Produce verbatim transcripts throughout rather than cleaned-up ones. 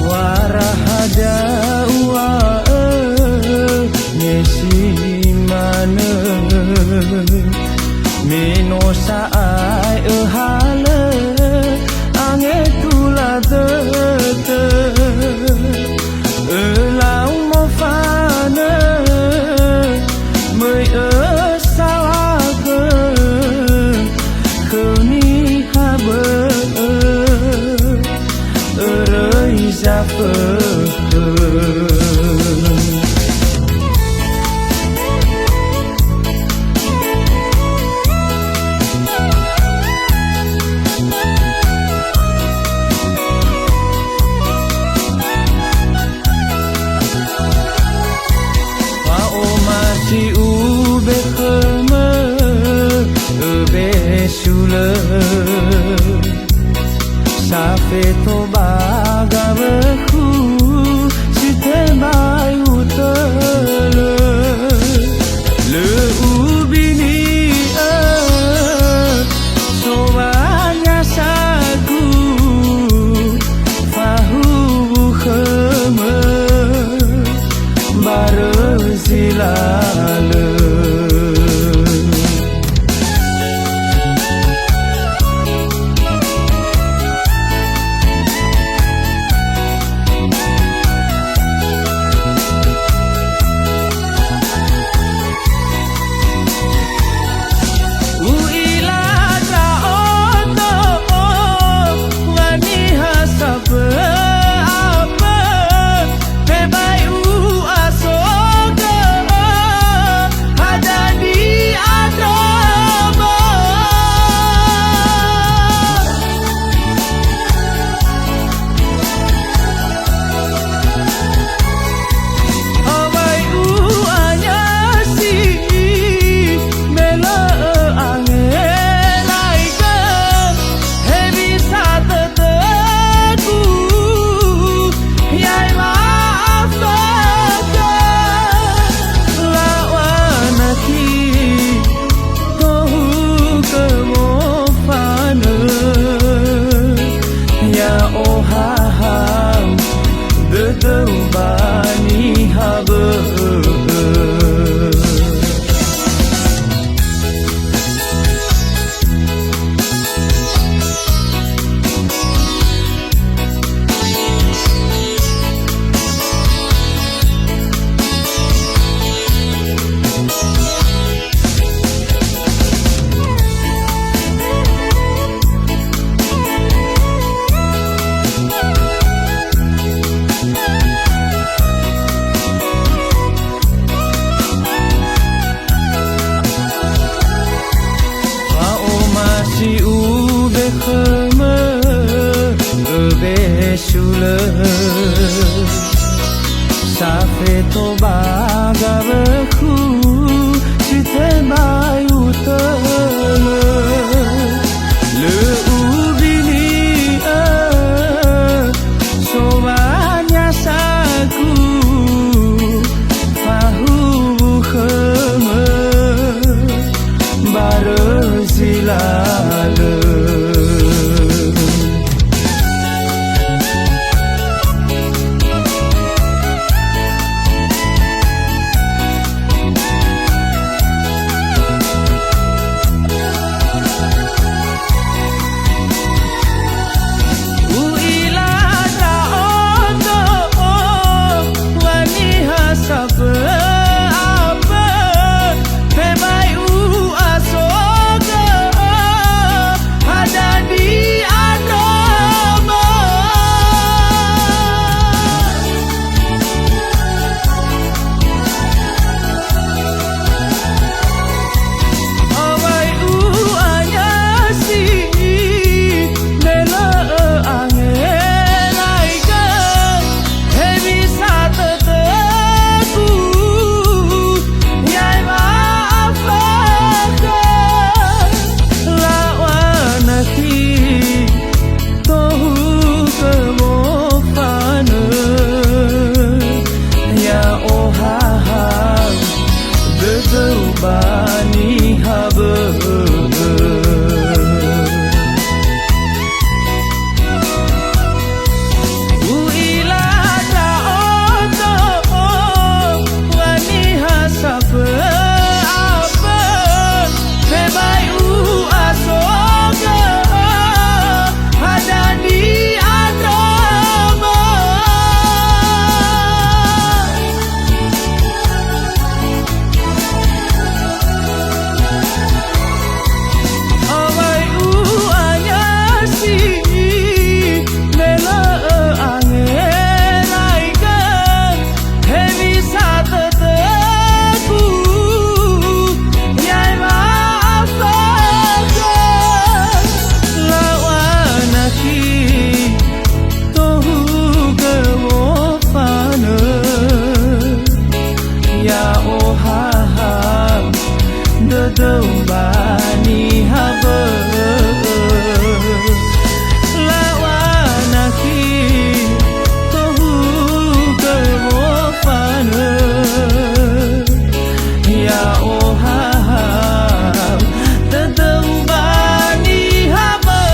Waraha da'ua'ö nesi manö, me no sa'ae öhalö angetula dödö. Ölau mofanö, möi ösalagö khö niha bö'ö, öröi zafökhö. Ube khömö, öbe sulö. Safeto ba gawökhu, si tebai utölö. Lö ubini'ö, sowania saku, fahuwu khömö. Barö zi lalö. U'ila ndra'odo wa niha sambö ambö, tebai u'asogö hadia andrö mö. Awai u'anyasi, me lö ö'angeraigö, hewisa dödögu, ya'e wa'afökhö, la'o'anakhi. Tohugö wofanö, ya'ohahau dödöu ba niha bö'ö. U'ila ndra'odo wa niha sambö ambö, tebai u'asogö hadia andrö mö. Awai u'anyasi, me lö ö'angeraigö, hewisa dödögu, ya'e wa'afökhö, la'o'anakhi, tohugö wofanö, ya'ohahau dödöu ba niha bö'ö. La'o'anakhi, tohugö wofanö, ya'ohahau dödöu ba niha bö'ö.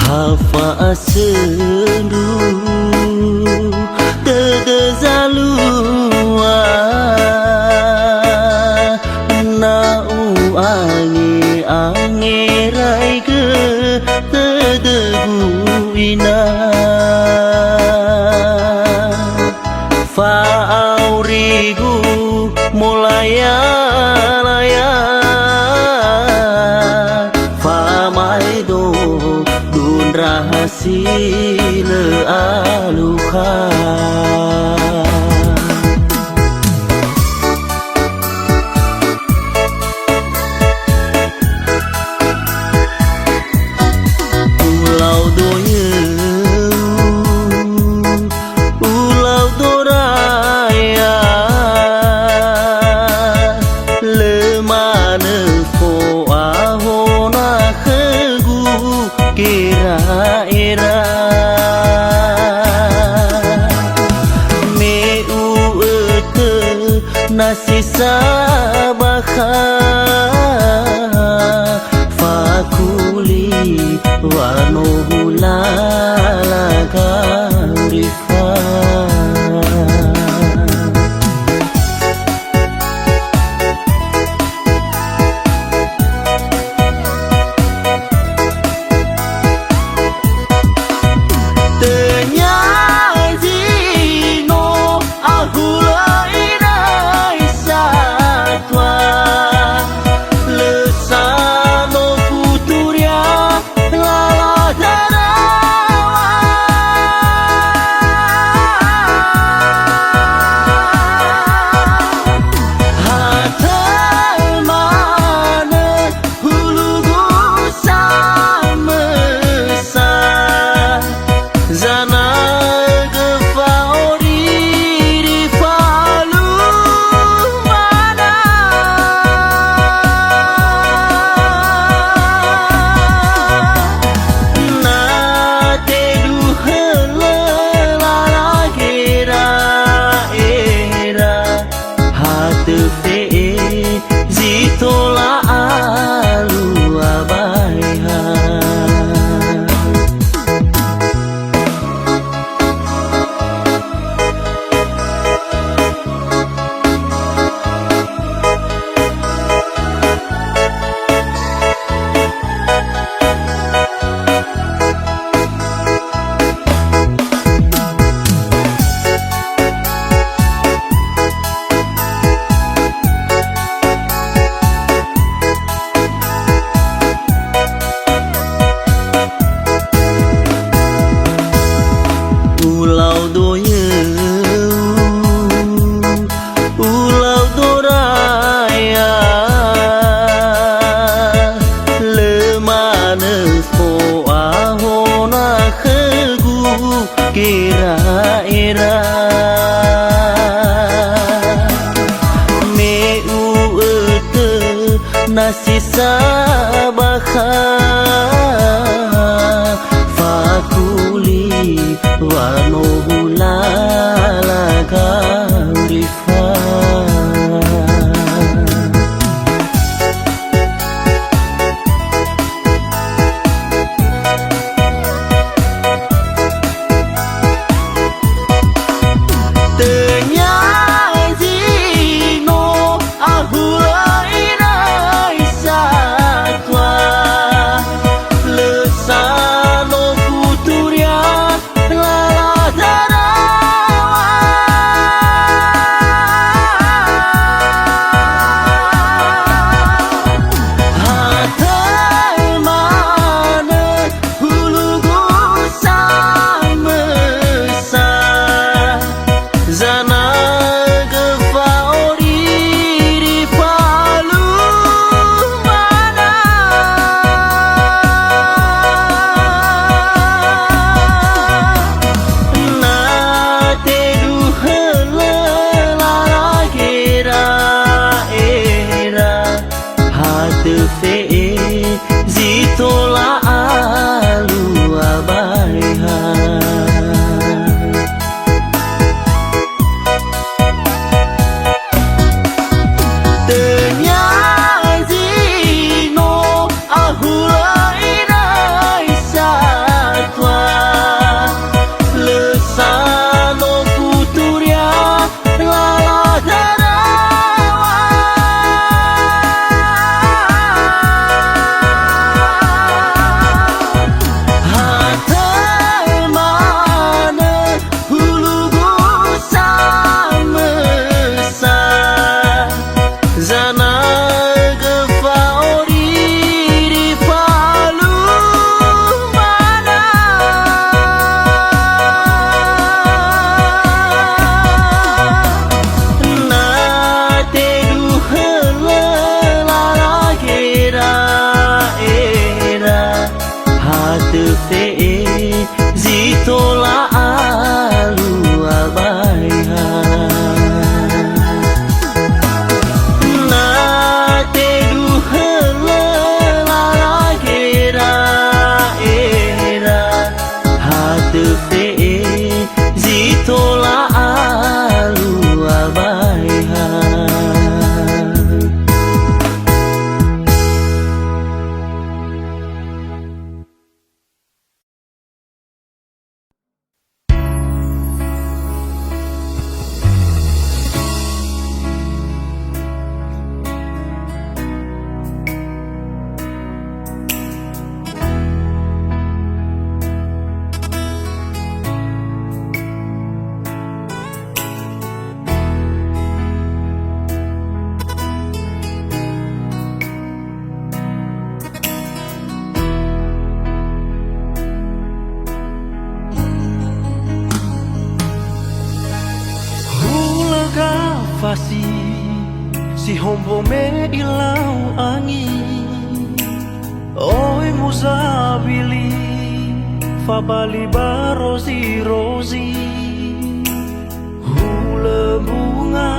Ha fa'asöndru dödö zalua, na u'angeraigö dödögu ina. Fa'aurigu molaya-laya, fa'amaedo dundraha si lö alukha. Ulau doyöu, ulau doraya, lö manö fo'ahona khögu gera'era. Me u'ötö nasi sabakha, faku Wa no hulala gaurifa. Tönya zi no ahulö ira satua, lö sa no futuria lala darawa. Hatö manö hulugu samösa, zanagö fa'oriri falumana. Na teduhölö lala gera'era, ha töfe'e zi tola alua Baeha. Ulau doyöu, ulau doraya, lö manö fo'ahona khögu gera'era. Me u'ötö na si sabakha, fakuli wa no hulala gaurifa. Tönya zi no ahulö ira satua, lö sa no futuria lala darawa. Hatö manö hulugu samösa, zanagö fa'oriri falumana. Na teduhölö lala gera'era, ha töfe'e zi tola alua Baeha. Tönya zi no ahulö ira satua, lö sa no futuria lala darawa. Hatö Ombo me ilau angi, oi muzawili, fabali ba rozi-rozi. Hulö bunga,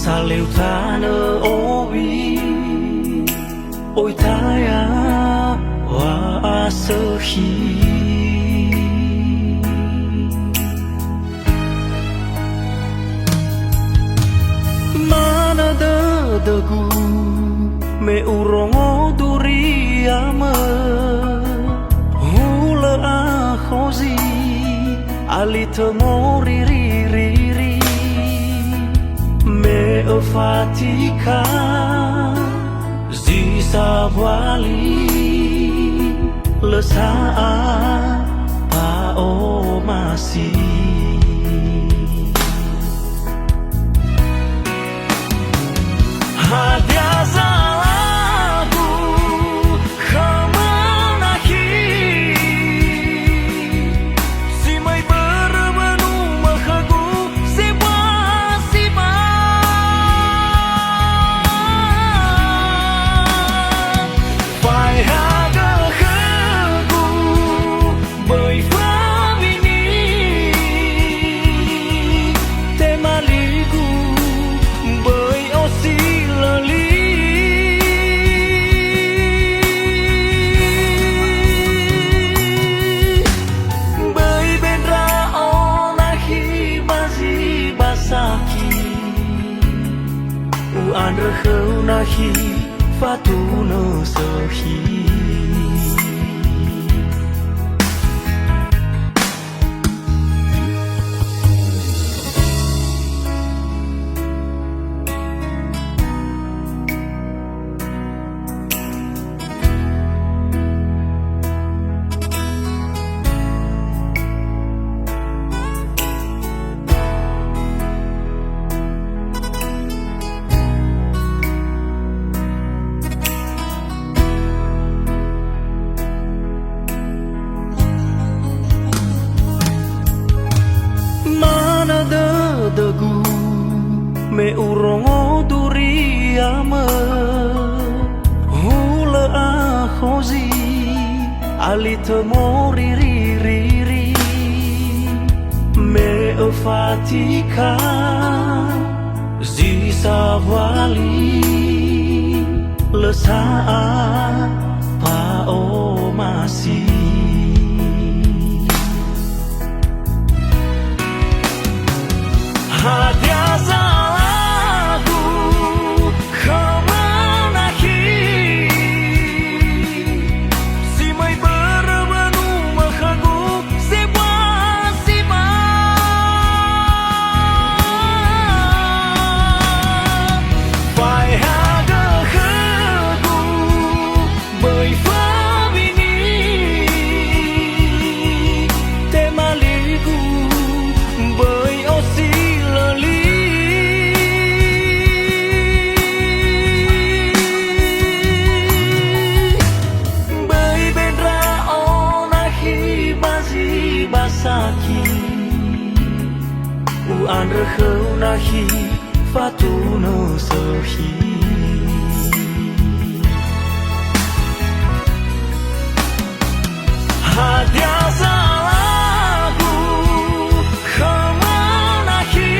saleu tanö owi, oi taya wa'asökhi. Manö dödögu me urongo duriamö, hulö akhozi, alitö mori ririri, me öfatika zi sambua li, lö sa'a fa'omasi. Hadia zalagu khömö nakhi, si möi börö wanuma khögu sebua sibai. Faehaga khögu, böi fabini, tema ligu, böi osilö li. Böi be ndra'o nakhi ba zi ba sakhi. U'andrö khöu nakhi fatunö sökhi. Manö dödögu me urongo duriamö, hulö akhozi, alitö mori ririri, me öfatika zi sambua li, lö sa'a fa'omasi. Hadia zalagu khömö nakhi, si möi börö wanuma khögu sebua sibai. Faehaga khögu, böi fabini, tema ligu, böi osilö li. Böi be ndra'o nakhi ba zi ba sakhi. U'andrö khöu nakhi fatunö sökhi. Hadia zalagu khömö nakhi,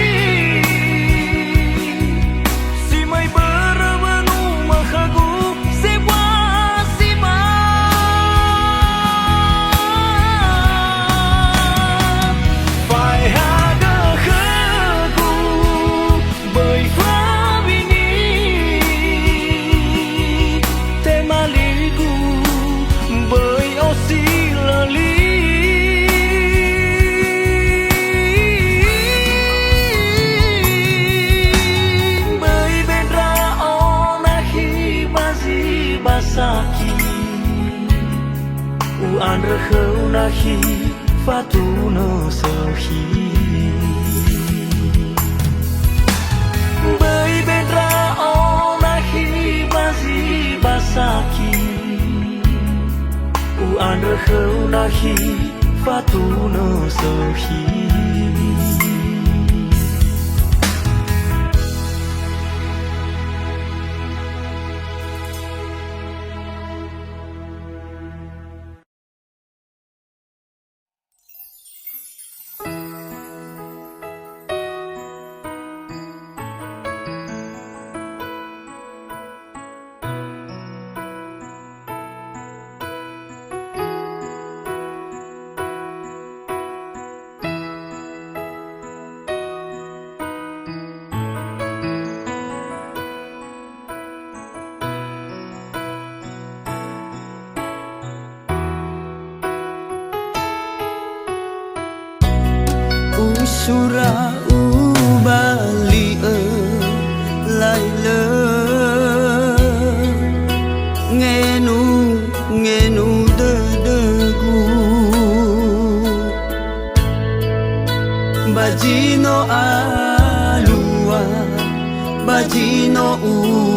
si möi börö wanuma khögu sebua sibai. Faehaga khögu, böi fabini, tema ligu, böi osilö li. Böi be ndra'o nakhi ba zi ba sakhi. U'andrö khöu nakhi fatunö sökhi. Böi be ndra'o nakhi ba zi ba sakhi. U'andrö khöu nakhi fatunö sökhi. Sura ubali'ö lailö, ngenu, ngenu dödögu. Ba zi no alua, ba zi no u